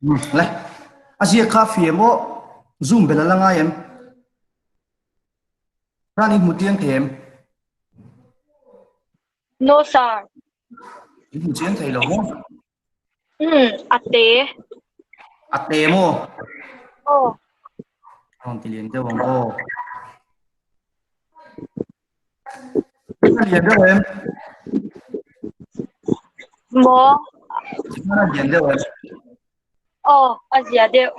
Le a ziak kha fia maw zoom bel a la ngai em? Khan i hmu chiang thei em? No sir. I hmu chiang thei lo maw? Um, a te. A te maw? Aw. Rawn ti lian deuh ang aw. A lian deuh em? Maw? A lian deuh em? Aw, a zia deuh.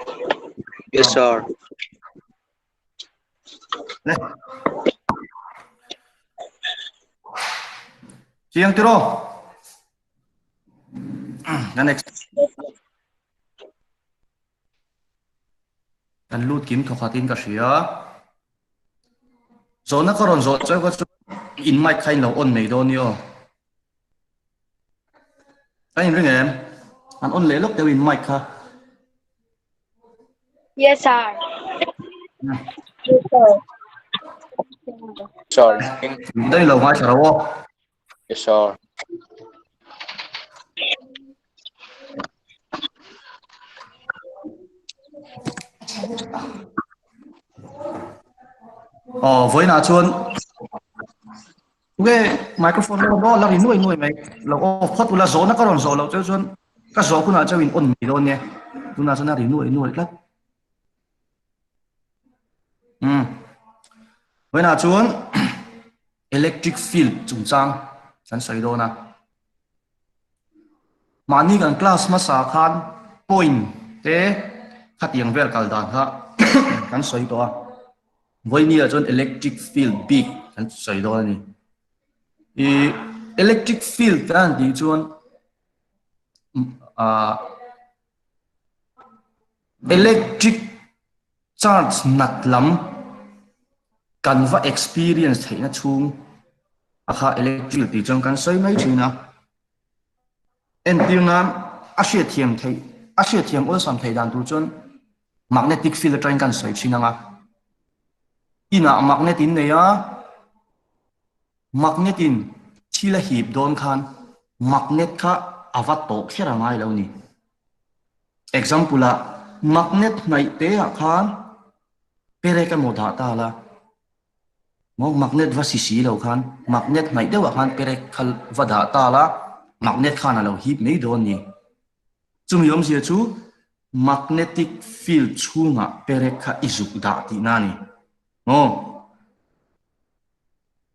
Yes sir. Le. Chiang tiro. Kan next. Kan lut kim thawkhatin ka hria. Zawhna ka rawn zawh cheu kha chu in mic kha in lo on mai dawn ni aw. Ka inring em? An on leh lawk deuh in mic kha. Yes sir. Yes sir. Sir. Dai lo ngai thla ro aw. Yes sir. Aw vawiinah chuan nge microphone lo aw la ri nuai nuai mai lo off phawt ula zawhna ka rawn zawh loh cheu chuan ka zawh hunah cheu in on mai dawn nia tunah chuan a ri nuai nuai tlat. Umm vawiinah chuan electric field chungchang kan sawi dawn a. Mahni kan class hmasa khan point te khatiang vel kal dan kha kan sawi tawh a, vawinia chuan electric field bik kan sawi dawn a ni. Ih electric field kan han tih chuan ah electric charge nat lam kan va experience theihna chhung a kha electric tih chuan kan sawi mai thin a. Entir nan a hriatthiam theih a hriatthiam awlsam theih dan tur chuan magnetic field atangin kan sawi thin ang a. Inah magnet in nei a, magnet in thil a hip dawn khan magnet kha a va tawh kher a ngai lo ni. Example ah magnet hnaih te ah khan perek emaw dah ta la, Maw magnet va si si lo khan magnet hnaih deuh ah khan perek kha va dah ta la, magnet khan a lo hip mai dawn ni. Chumi awmzia chu magnetic field chhungah perek kha i zuk dah tihna a ni. Maw?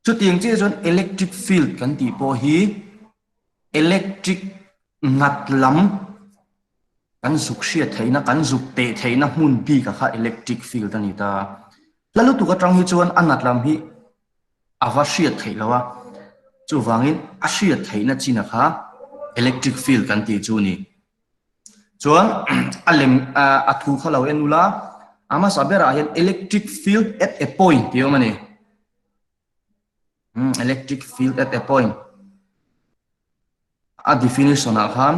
Chutiang chiah chuan electric field kan tih pawh hi electric ngat lam kan zuk hriat theihna, kan zuk teh theihna hmun bik a kha electric field a ni ta. Hla lutuk atang hi chuan a nat lam hi a va hriat theih lo a, chuvangin a hriat theihna chin a kha electric field kan tih chu a ni. Chuan a lem a thu kha lo en ula, a hmasa berah hian electric field at a point tih a awm a ni. Electric field at a point. A definition ah khan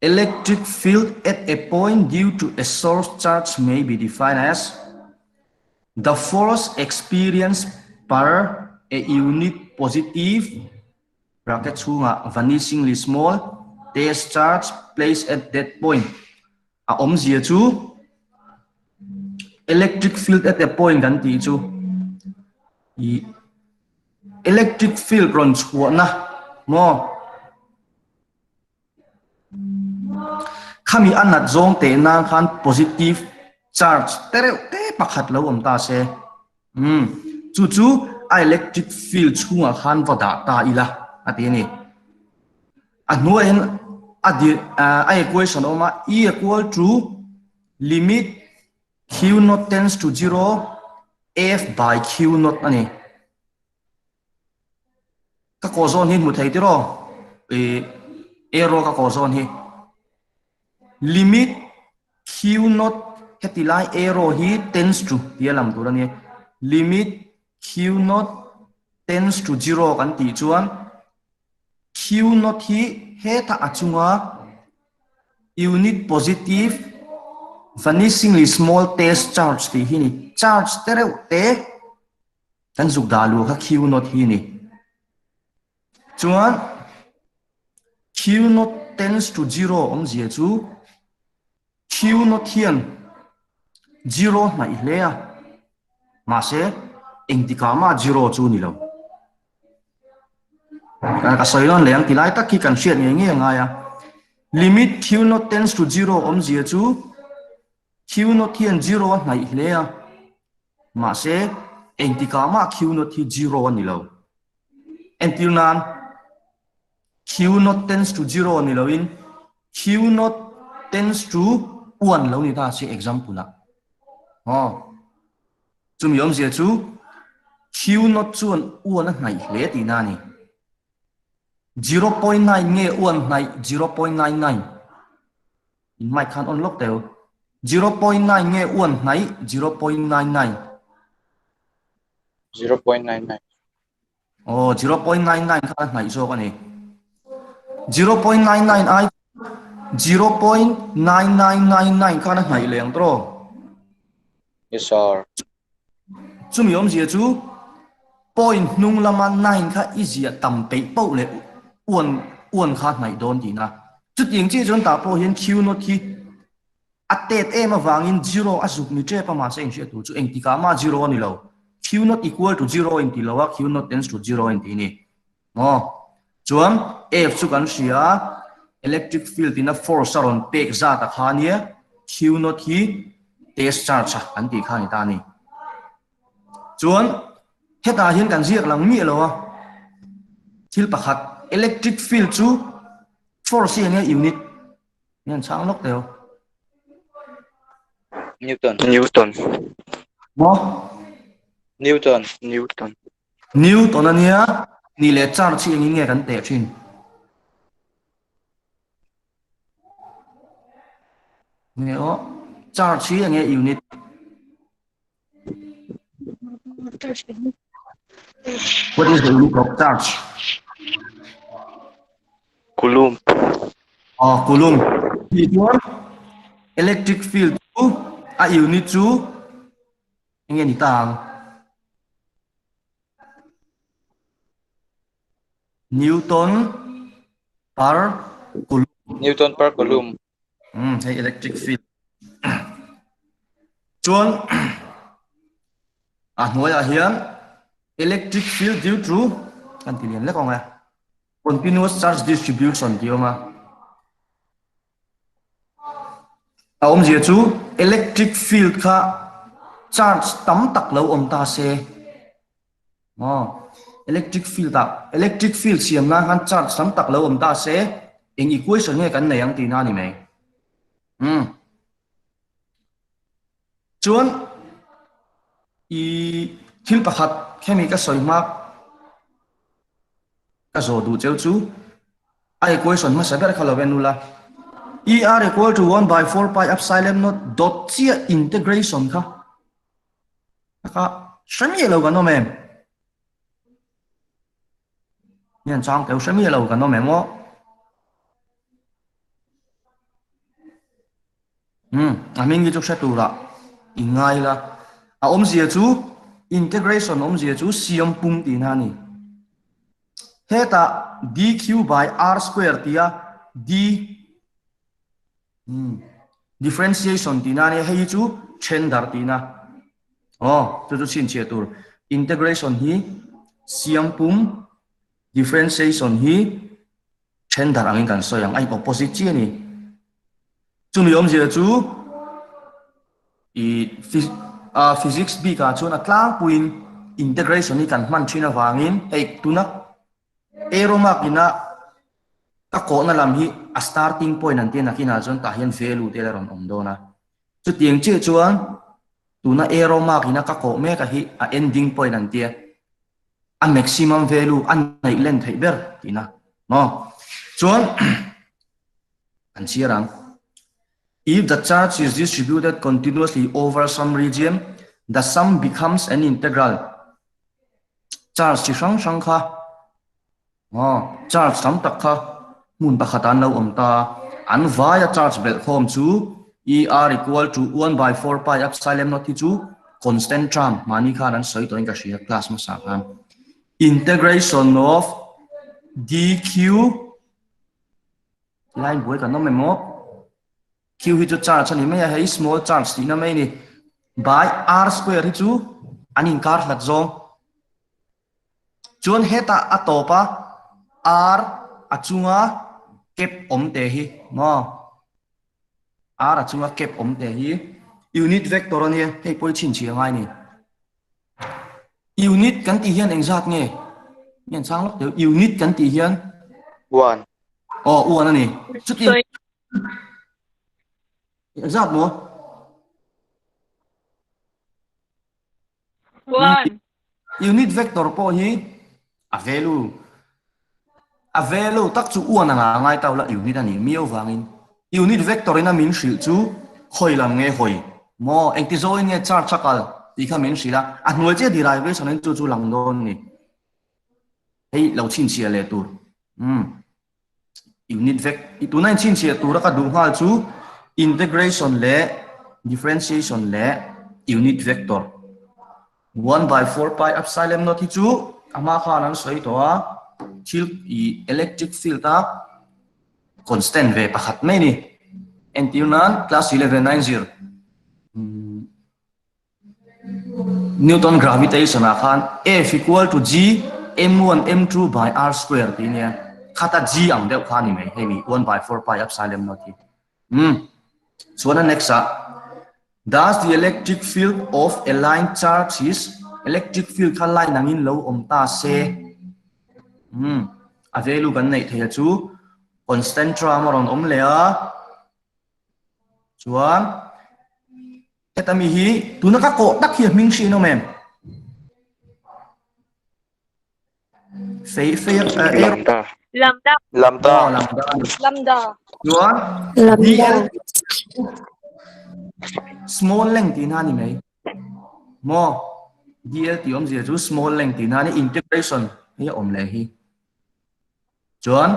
electric field at a point due to a source charge may be defined as the force experienced per a unit positive bracket chhungah vanishingly small test charge placed at that point. A awmzia chu electric field at a point kan tih chu ih electric field rawn chhuahna maw khami a nat zawng teh nan khan positive charge te reuh te pakhat lo awm ta se umm chu chu a electric field chhungah khan va dah ta ila a ti a ni. A hnuaiah hian a dir a equation a awm a, E equal to limit Q naught tends to zero F by Q naught a ni. Ka kawh zawn hi hmu thei tiraw? Ih arrow ka kawh zawn hi. Limit Q naught heti lai arrow hi tends to tia lam tur a ni. Limit Q naught tends to zero kan tih chuan Q naught hi hetah a chunga unit positive vanishingly small test charge tih hi ni. Charge te reuh te kan zuk dah luh kha Q naught hi ni. Chuan Q naught tends to zero awmzia chu. Q naught hian zero hnaih hle a, mahse engtikah mah zero chu ni lo. Ka sawi nawn leh ang ti lai tak hi kan hriat ngei ngei a ngai a. Limit Q naught tends to zero awmzia chu Q naught hian zero a hnaih hle a, mahse engtikah mah Q naught hi zero a ni lo. Entir nan Q naught tends to zero ni loin Q naught tends to one lo ni ta se example ah. Aw. Chumi awmzia chu Q naught chuan one a hnaih hle tihna a ni. 0.9 nge one hnaih 0.99 in mic khan on lawk teu. 0.9 nge one hnaih 0.99. 0.99. Aw, 0.99 kha a hnaih zawk a ni. 0.99 ai 0.9999 khan a hnaih leh ang tawh. Yes sir. Chumi awmzia chu point hnung lama 9 kha i ziah tam peih poh leh uan uan kha hnaih dawn tihna. Chutiang chiah chuan tah pawh hian Q naught hi A tet em avangin zero a zuk ni tep a mahse inhriat tur chu engtikah mah zero a ni lo. Q naught equal to zero inti lo a, Q naught tends to zero inti ni. Maw? Chuan F chu kan hria a, electric field ina force a rawn pek zat a kha nia, Q naught hi test charge a kan tih kha a ni ta a ni. Chuan hetah hian kan ziak lang miah lo a, thil pakhat electric field chu force hi enge unit? Ngen chang lawk teu. Newton. Newton. Mo? Newton. Newton. Newton ania ni leh charge hi engin nge kan teh thin. Nge o charge hi enge unit. What is the unit of charge? Coulomb. Oh, coulomb. Ni chuan electric field chu a unit chu enge ni ta ang? Newton per coulomb. Newton per coulomb. Um, hei electric field. Chuan a hnuaiah hian electric field due to kan ti lian lek awng e. Continuous charge distribution tih awm a. A awmzia chu electric field kha charge tam tak lo awm ta se. Aw, electric field ah electric field siam nan khan charge tam tak lo awm ta se eng equation nge kan nei ang tihna a ni mai. Umm. Chuan i thil pakhat khemi ka sawi hma ka zawh duh cheu chu a equation hmasa ber kha lo en ula ER equal to 1 by 4 pi epsilon naught dot chiah integration kha Taka hre miah lo kan awm em? Hian chang teu hre miah lo kan awm em aw? Hmm, a hming hi chu hre turah i ngai la. A awmzia chu integration awmzia chu siam pum tihna a ni. Hetah dq by r square tia d Hmm. Differentiation tihna ania hei hi chu then darh tihna. Aw, chu chu chhinchhiah tur. Integration hi siam pum, differentiation hi then darh angin kan sawi ang. A in opposite chiah a ni. Chumi awmzia chu i physics bikah chuan a tlangpuiin integration hi kan hman thin avangin hei tuna Arrow mark ina ka kawhna lam hi a starting point an tia nakinah chuan tah hian value te la rawn awm dawn a. Chutiang chiah chuan tuna arrow mark ina ka kawh mek a hi a ending point an tia a maximum value a neih len theih ber tihna maw. Chuan an chhiar ang. If the charge is distributed continuously over some region, the sum becomes an integral. Charge chi hrang hrang kha aw charge tam tak kha hmun pakhat ah an lo awm ta a, an vaia charge belh khawm chu ER equal to 1 by 4 pi epsilon naught hi chu constant term mahni khan an sawi tawhin ka hria class hmasa khan. Integration of dq line buai kan awm em aw? Q hi chu charge a ni mai a, hei small charge tihna mai a ni. By r square hi chu an inkar hlat zawng. Chuan hetah a tawp a, r a chunga cap awm te hi maw? R a chunga cap awm te hi unit vector a nia, hei pawh hi chhinchhiah ngai a ni. Unit kan tih hian engzat nge? Nge an chhang lawk deuh. Unit kan tih hian One. Aw, one a ni. Chuti engzat maw? One. Unit vector pawh hi a value a value tak chu one anga ngai tau la unit a nih miau vangin unit vector in a min hrilh chu khawi lam nge hawi maw engti zawin nge charge a kal tih kha min hrilh a, a hnuai chiah derivation in chu chu lang dawn a ni. Hei lo chhinchhiah leh tur. Umm. Unit vek tuna in chhinchhiah tura ka duh nghal chu integration leh differentiation leh unit vector. 1 by 4 pi epsilon naught hi chu a hma khan an sawi tawh a, thil i electric field a constant ve pakhat mai a ni. Entir nan class 11 nine zir. Newton gravitation ah khan F equal to G m1 m2 by r square tih nia khata G ang deuh kha ni mai hei mi 1 by 4 pi epsilon naught hi. Hmm. Chuan a next ah Does the electric field of a line charge is electric field kha line angin lo awm ta se hmm a value kan neih theih a chu constant term a rawn awm leh a chuan Heta mi hi tuna ka kawh tak hi a hming hriin awm em? Fei fei a eh, Lambda. Lambda. Lambda. Oh, lambda. Lambda. Chuan Lambda. DL small length tihna ni mai. Maw? DL tih awmzia chu small length tihna ni integration hi a awm leh hi. Chuan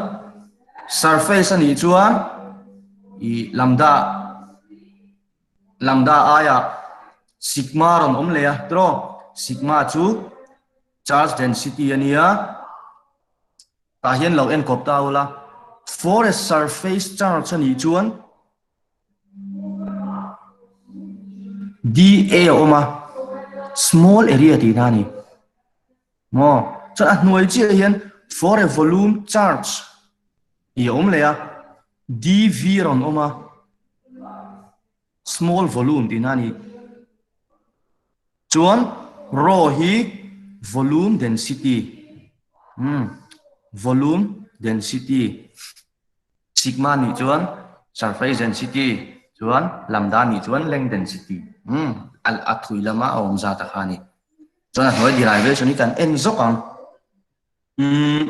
surface a nih chuan i lambda lambda aia sigma rawn awm leh a tiraw sigma chu charge density a nia tah hian lo en kawp ta ula for a surface charge a nih chuan dA a awm a small area tihna a ni. Maw? Chuan a hnuai chiah hian for a volume charge tih a awm leh a, dV rawn awm a, small volume tihna a ni. Chuan rho hi volume density, umm volume density, sigma nih chuan surface density, chuan lambda nih chuan length density, umm a thui lama a awm zat a kha a ni. Chuan a hnuai derivation hi kan en zawk ang. Umm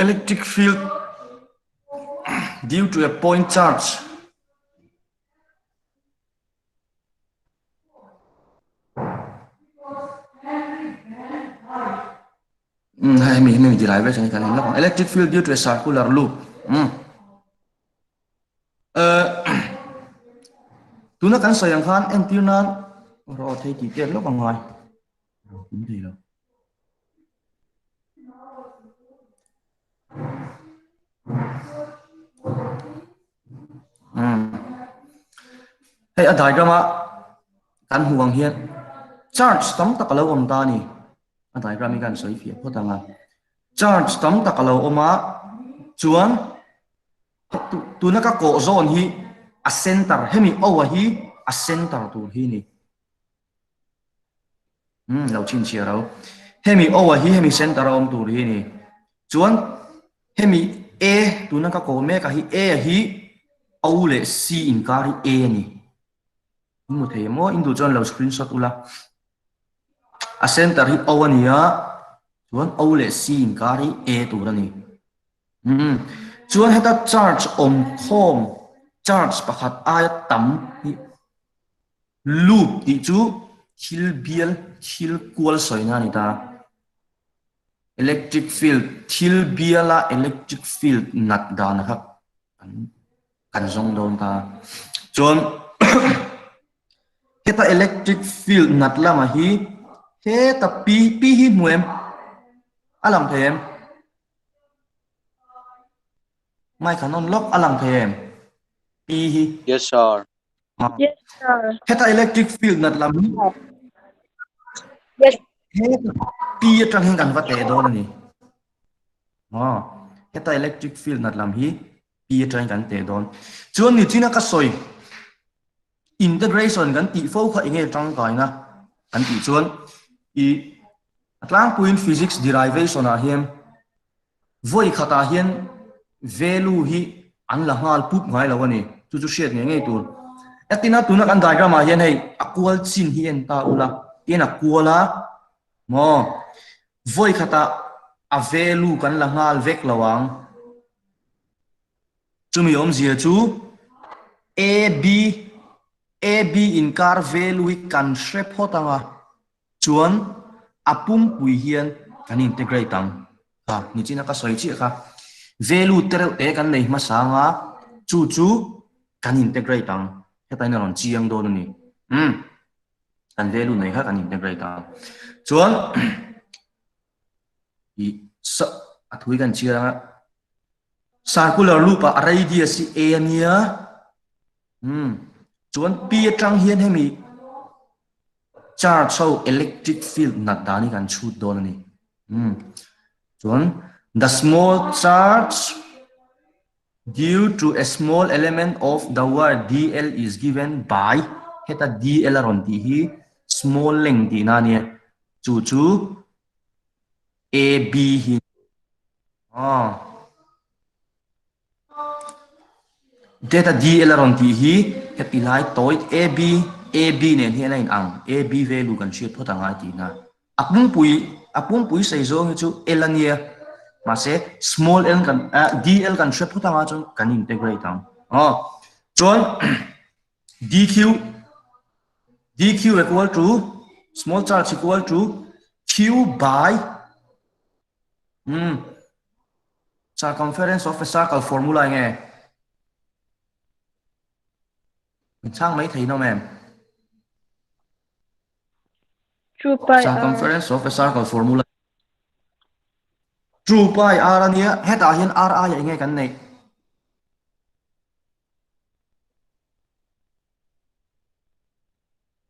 electric field due to a point charge umm hei hemi hemi derivation hi kan en lawk ang. Electric field due to a circular loop. Umm Tuna kan sawi ang khan entir nan rawh thei tih tel lawk ang ngai. Tum thei lo. Hei a diagram a kan hmuh ang hian charge tam tak a lo awm ta a ni. A diagram hi kan sawi fiah phawt ang a. Charge tam tak a lo awm a chuan Tuna ka kawh zawn hi a center, hemi O-a hi a center tur hi ni. Hmm, lo chhinchhiah ro. Hemi O-a hi hemi center a awm tur hi ni. Chuan hemi A tuna ka kawh mek a hi A hi O leh C inkar hi A a ni. In hmu thei maw? In duh chuan lo screenshot ula. A center hi O a ni a, chuan O leh C inkar hi A tur a ni. Umm. Chuan heta charge awm khawm, charge pakhat aia tam hi loop tih chu thil bial, thil kual sawina a ni ta. Electric field, thil biala electric field nat dan kha kan zawng dawn ta. Chuan heta electric field nat lama hi heta P, P hi hmu em? A lang thei em? Mic an on lawk a lang thei em? P hi. Yes sir. Yes sir. Heta electric field nat lam hi. Yes. Heta P atang hian kan va teh dawn a ni. Aw, heta electric field nat lam hi P atangin kan teh dawn. Chuan nichina ka sawi integration kan tih fo kha enge tangkaina kan tih chuan i a tlangpuiin physics derivation ah hian vawi khatah hian value hi an la nghal pup ngai lo a ni. Chu chu hriat ngei ngei tur. Atina tuna kan diagram ah hian hei a kual chin hi en ta ula tian a kual a maw vawi khatah a value kan la nghal vek lo ang. Chumi awmzia chu AB, AB inkar value hi kan hre phawt ang a, chuan a pumpui hian kan integrate ang. Kha, nichina ka sawi chiah kha. Value te reuh te kan nei hmasa ang a, chu chu kan integrate ang. Hetain a rawn chiang dawn a ni. Umm, kan value nei kha kan integrate ang. Chuan, i sa a thui kan chhiar ang a circular loop ah a radius hi a ania um chuan p atang hian hemi charge ho electric field nat dan hi kan chhut dawn ani um chuan the small charge due to a small element of the wire dl is given by heta dl a rawn tih hi small length tihna ania chu chu AB hi aw data DL a rawn tih hi heti lai tawi AB AB nen hian a in ang AB value kan hriat phawt angai tihna a pumpui a pumpui sei zawng hi chu L ania mahse small l kan DL kan hre phawt anga chuan kan integrate ang aw chuan DQ dq equal to small charge equal to q by hmm circumference of a circle formula nge min chhang mai thei no em 2 pi r circumference of a circle formula 2 pi r ania hetah hian r ai enge kan nei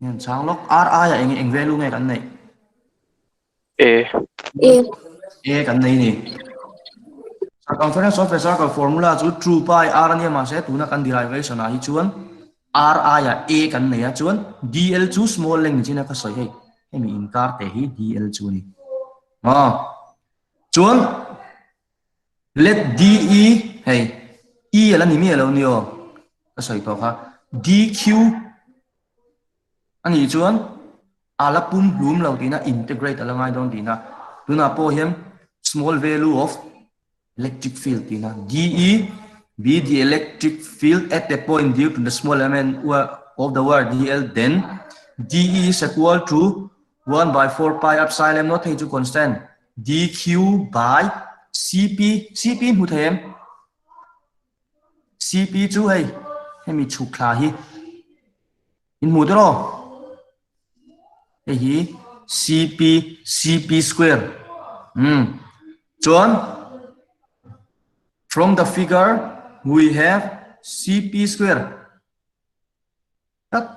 Hian chang lawk R aia eng eng value nge kan neih? A. A. A kan nei ni. Circumference of a circle formula chu 2 pi r ania mahse tuna kan derivation ah hi chuan r aia a kan nei a chuan dl chu small length ni chin a ka sawi hei hemi inkar te hi dl chu ni. Ah. Chuan Let DE hei E ala ni miah lo ni aw ka sawi tawh kha DQ anih chuan a la pum hlum lo tihna integrate ala ngai dawn tihna tunah pawh hian small value of electric field tihna DE be the electric field at the point due to the small element of the wire DL then DE is equal to 1 by 4 pi epsilon naught hei chu constant dq by cp cp hmu thei em cp chu hei hemi chhuk thla hi in hmu tiraw hei hi cp cp square um chuan from the figure we have cp square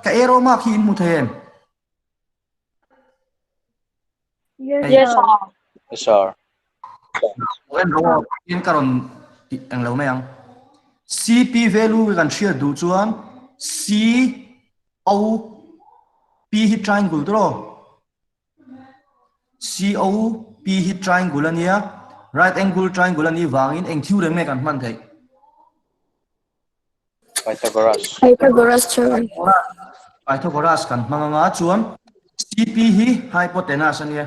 ka arrow mark hi in hmu thei em Yes, yes sir. Yes, sir. En ro in ka rawn ti eng lo mai ang. CP value kan hriat duh chuan C O P hi triangle tiraw? C O P hi triangle ania right angle triangle ani vangin eng theorem nge kan hman theih? Pythagoras. Pythagoras theorem. Pythagoras kan hmang anga chuan CP hi hypotenuse ania.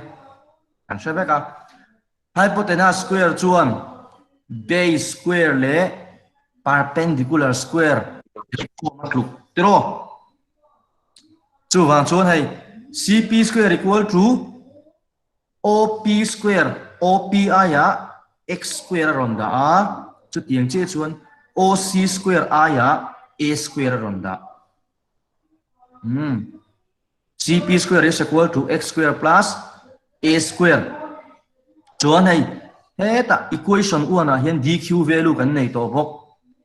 Kan hre vek a. Hypotenuse square chuan base square leh perpendicular square khawm a tluk tiraw. Chuvang chuan hei CP square equal to OP square, OP aiah x square a rawn dah a, chutiang chiah chuan OC square aiah a square a rawn dah. Hmm. CP square is equal to x square plus a square. Chuan hei, hetah equation 1 ah hian dq value kan nei tawh bawk.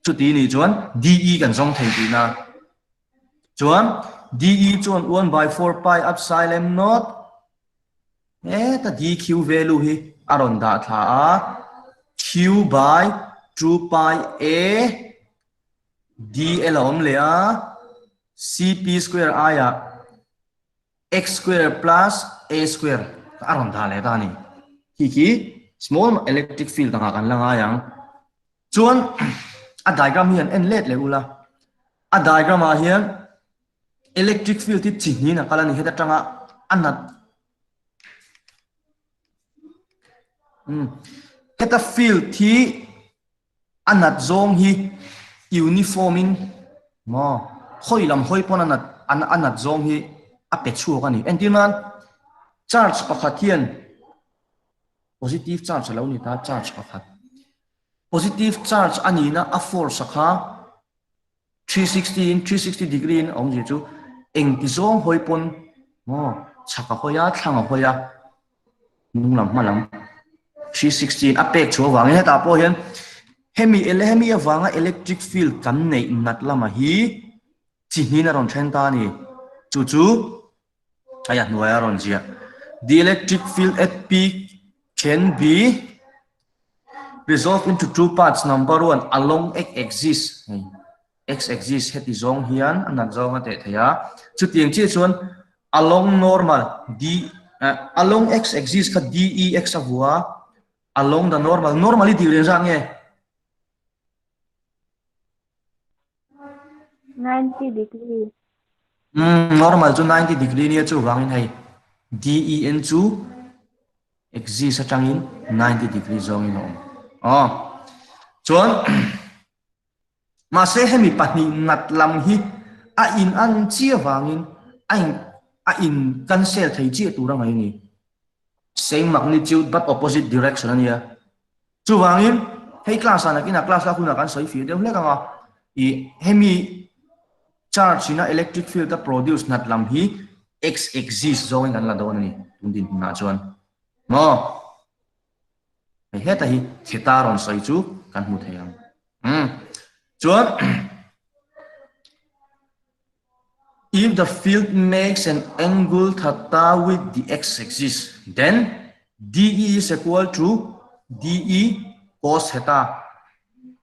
Chuti nih chuan DE kan zawng thei tihna. Chuan DE chuan 1 by 4 pi epsilon naught heta dq value hi a rawn dah thla a, q by 2 pi a dl a awm leh a, cp square aiah x square plus a square a rawn dah leh ta a ni. Khi khi small electric field angah kan la ngai ang. Chuan a diagram hi han en let leh ula, a diagram ah hian electric field hi chi hnin a kal a ni, heta tanga a nat um heta field hi a nat zawng hi uniform in maw hawi lam hawi pawn a nat a nat zawng hi a pe chhuak a ni. Entir nan charge pakhat hian Positive charge a lo ni ta, charge pakhat. Positive charge a nihna a force a kha 360 in, 360 degree in a awmzia chu engti zawng hawi pawn maw chhak a hawi a, thlang a hawi a, hnung lam hma lam 360 in a pek chhuah avangin hetah pawh hian hemi hemi avanga electric field kan neih nat lamah hi chi hnin a rawn then ta a ni. Chu chu Hei a hnuai a rawn ziah. The electric field at P can be resolved into two parts. Number one, along x axis. Hei, x axis heti zawng hian a nat zawng a teh thei a. Chutiang chiah chuan along normal d uh, along x axis kha dex a vua along the normal normally degree zat nge 90 degree. Mm, normal chu 90 degree nia chu wangin hei DEN chu exist atangin 90 degree zawngin a awm. Oh. Chuan mahse hemi pahnih nat lam hi a in an chi awangin a in a in cancel thei chi tur a ngai ni. Same magnitude but opposite direction ania. Chuvangin, hei class ah nakinah class lak hunah kan sawi fir deuh hlek ang a, ih hemi charge ina electric field a produce nat lam hi x axis zawngin kan la dawn a ni tun dinhmunah chuan. Maw? Hei heta hi theta rawn sawi chu kan hmu thei ang. Umm. Chuan If the field makes an angle theta with the x-axis, then DE is equal to DE cos theta.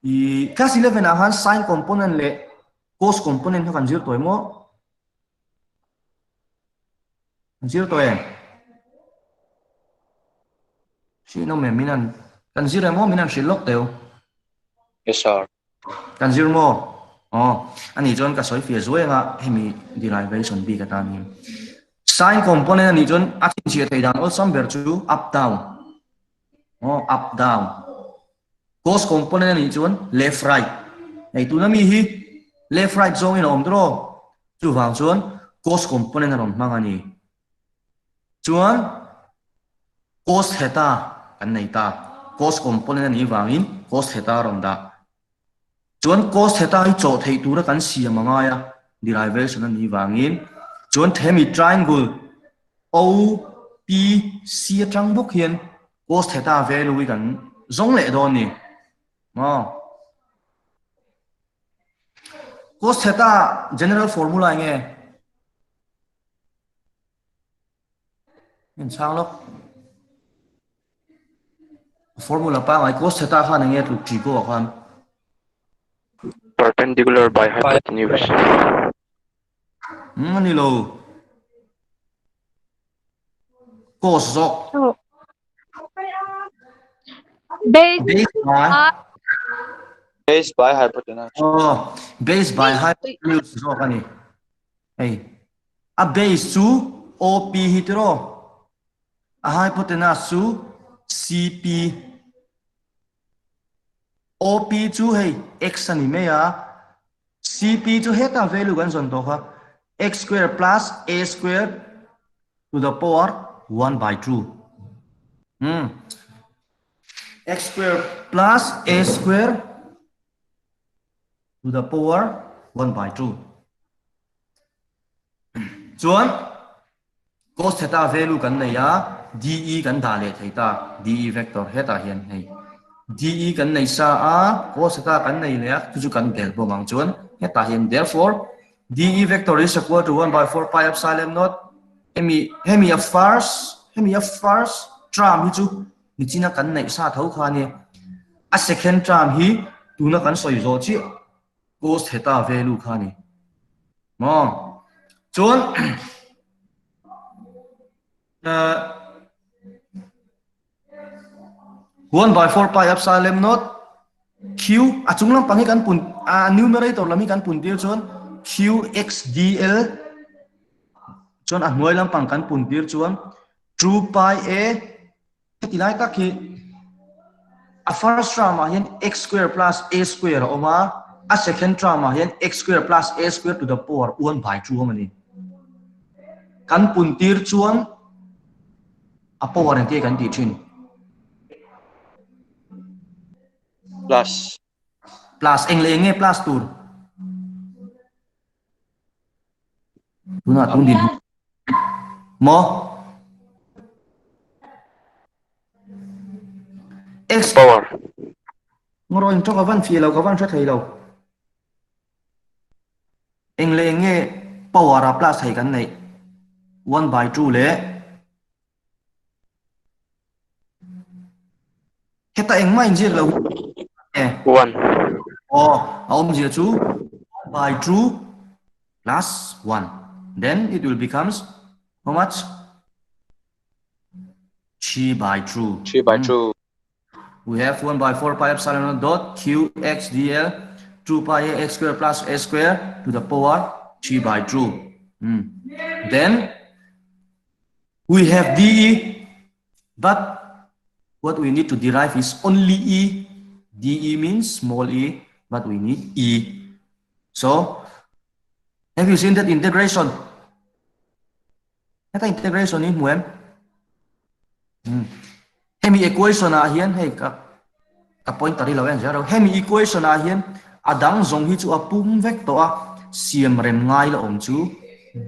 I class 11 ah khan sin component leh cos component kha kan zir tawh em aw? Kan zir tawh em? Hriat awm em min an kan zir em aw min an hrilh lawk teu. Yes sir. Kan zir maw? Aw, ani chuan ka sawi fiah zuai anga hemi derivation bik atan hian. Sin component anih chuan a chhinchhiah theih dan awlsam ber chu up down. Aw, up down. Cos component anih chuan left right. Hei tuna mi hi left right zawngin a awm tawh. Chuvang chuan cos component a rawn hmang a ni. Chuan cos theta kan nei ta. Cos component a nih vangin cos theta a rawn dah. Chuan cos theta hi chawh theih tura kan siam a ngai a, derivation a nih vangin. Chuan hemi triangle OPC atang bawk hian cos theta value hi kan zawng leh dawn a ni. Maw? Cos theta general formula eng nge? In chhang lawk. Formula pangai cos theta khan enge tluk chi ko khan. Perpendicular by hypotenuse. Hmm, ani lo. Cos zawk. Oh. Base Base by Base by hypotenuse. Oh, base by hypotenuse zawk ani. Hei, a base chu OP hi tiraw? A hypotenuse chu CP. OP chu hei x a ni mai a, CP chu heta value kan zawn tawh kha, x square plus a square to the power 1 by 2. Hmm. x square plus a square to the power 1 by 2. Chuan cos theta value kan nei a, DE kan dah leh thei ta, DE vector hetah hian hei. DE kan nei sa a, cos theta kan nei leh a, chu chu kan bel bawk ang chuan hetah hian therefore DE vector is equal to 1 by 4 pi epsilon naught hemi hemi a first hemi a first term hi chu nichina kan neih sa tho kha ania a second term hi tuna kan sawi zawh chiah cos theta value kha a ni maw chuan 1 by 4 pi epsilon naught q a chung lampang hi kan pun a numerator lam hi kan pun tir chuan q x dl chuan a hnuai lampang kan pun tir chuan 2 pi a heti lai tak hi a first term ah hian x square plus a square a awm a a second term ah hian x square plus a square to the power 1 by 2 awm a ni kan pun tir chuan A power engtia kan tih thin? Plus. Plus eng leh eng nge plus tur? Tunah tun din. Mo? X power. Ngoro in ka van fi lo ka van hre thei lo. Eng leh eng nge power a plus thei kan neih? 1 by 2 leh heta engmah inziak lo e. 1. Aw, a awmzia chu 1 by 2 plus 1. Then it will becomes how much? 3 by 2. 3 by 2. We have 1 by 4 pi epsilon naught dot q x dl 2 pi a x square plus a square to the power 3 by 2. Hmm. Then we have dE, but what we need to derive is only E. dE means small e, but we need E. So, have you seen that integration? Heta integration hi hmu em? Hmm. Hemi equation ah hian hei ka ka pointer hi lo en zel ro. Hemi equation ah hian a dang zawng hi chu a pum vek tawh a, siam rem ngai la awm chu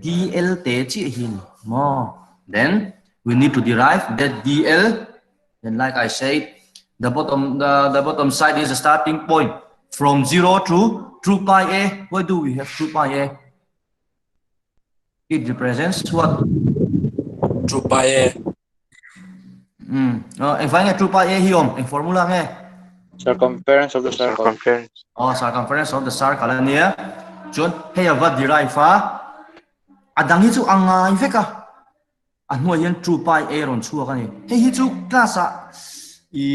dl te chiah hi a ni maw? Then we need to derive that dl then like I said the bottom the, the bottom side is the starting point from 0 to 2 pi a. Why do we have 2 pi a? It represents what? 2 pi a. Hmm. Oh, eng vai nge 2 pi a hi awm? Eng formula nge? Circumference of the circle. Circumference. Oh, circumference of the circle ania. Chuan hei ava derive a. A dang hi chu a ngai vek a. A hnuai hian 2 pi a rawn chhuak a ni. Hei hi chu class ah i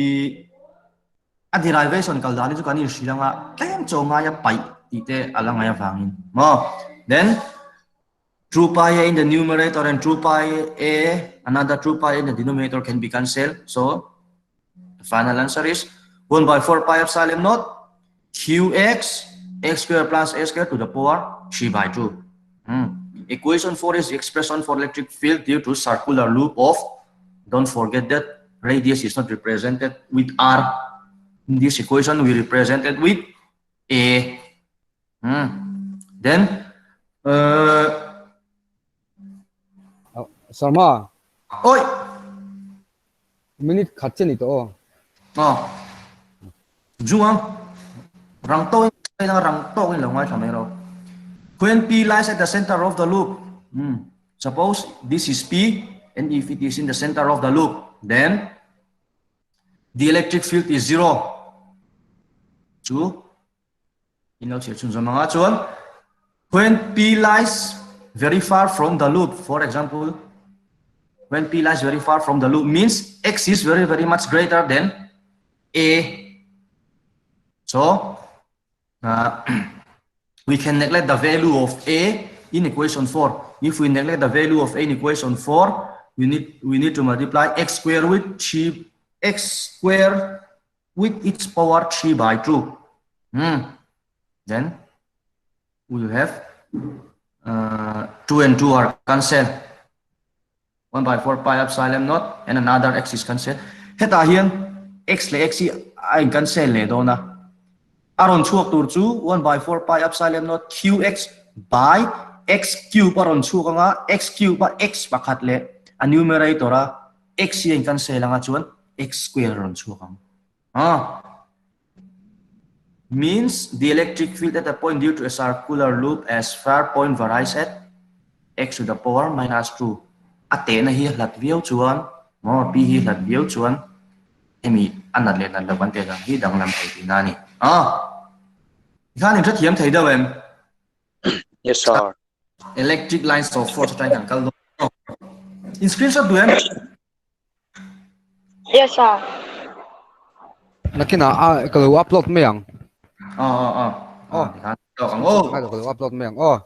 a derivation kal dan hi chu kan inhrilh anga tlem chaw ngaia paih tih te a la ngai avangin maw. Then 2 pi a in the numerator and 2 pi a another 2 pi in the denominator can be cancelled. So the final answer is 1 by 4 pi epsilon naught qx x square plus a square to the power 3 by 2. Hmm. Equation 4 is the expression for electric field due to circular loop of, don't forget that radius is not represented with r. In this equation, we represent it with a. Hmm. Then, uh, Sarma. Oi. Minute khat che ni to. Oh. Zhuang. Rang to rang to in lo ngai thamai ro. When P lies at the center of the loop, hmm. suppose this is P, and if it is in the center of the loop, then the electric field is zero. Chu, in lo chhiar chhun zawm anga chuan when P lies very far from the loop, for example, when P lies very far from the loop means X is very, very much greater than A. So, uh, we can neglect the value of A in equation 4. If we neglect the value of A in equation 4, we need, we need to multiply x square with 3, x square with its power 3 by 2. Hmm. Then we will have uh, 2 and 2 are cancelled. 1 by 4 pi epsilon naught and another x is cancelled. Hetah hian x leh x hi a in cancel leh dawn a. A rawn chhuak tur chu 1 by 4 pi epsilon naught qx by x cube a rawn chhuak anga x cube a x pakhat leh a numerator a x hi a in cancel anga chuan x square a rawn chhuak ang. Ah. Means the electric field at a point due to a circular loop as far point varies at x to the power minus 2. A tehna hi hlat viau chuan maw p hi hlat viau chuan hemi a nat leh nat loh kan teh dan hi danglam thei tihna a ni. Ah. Tikhan in hrethiam thei deuh em? Yes sir. Electric lines of force atangin kan kal dawn. In screenshot duh em? Yes sir. Nakinah a ka lo upload mai ang. Aw aw aw. Aw. Tikhan tawk ang aw. Ka lo upload mai ang aw.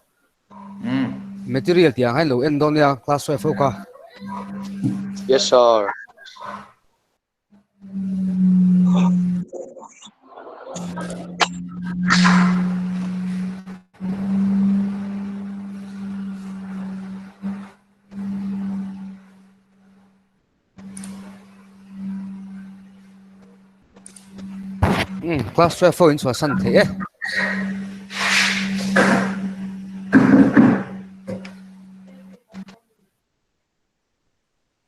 Mm. Material tiang hian lo en dawn nia class 12 ho kha. Yes sir. Class 12 ho in chhuah san thei e.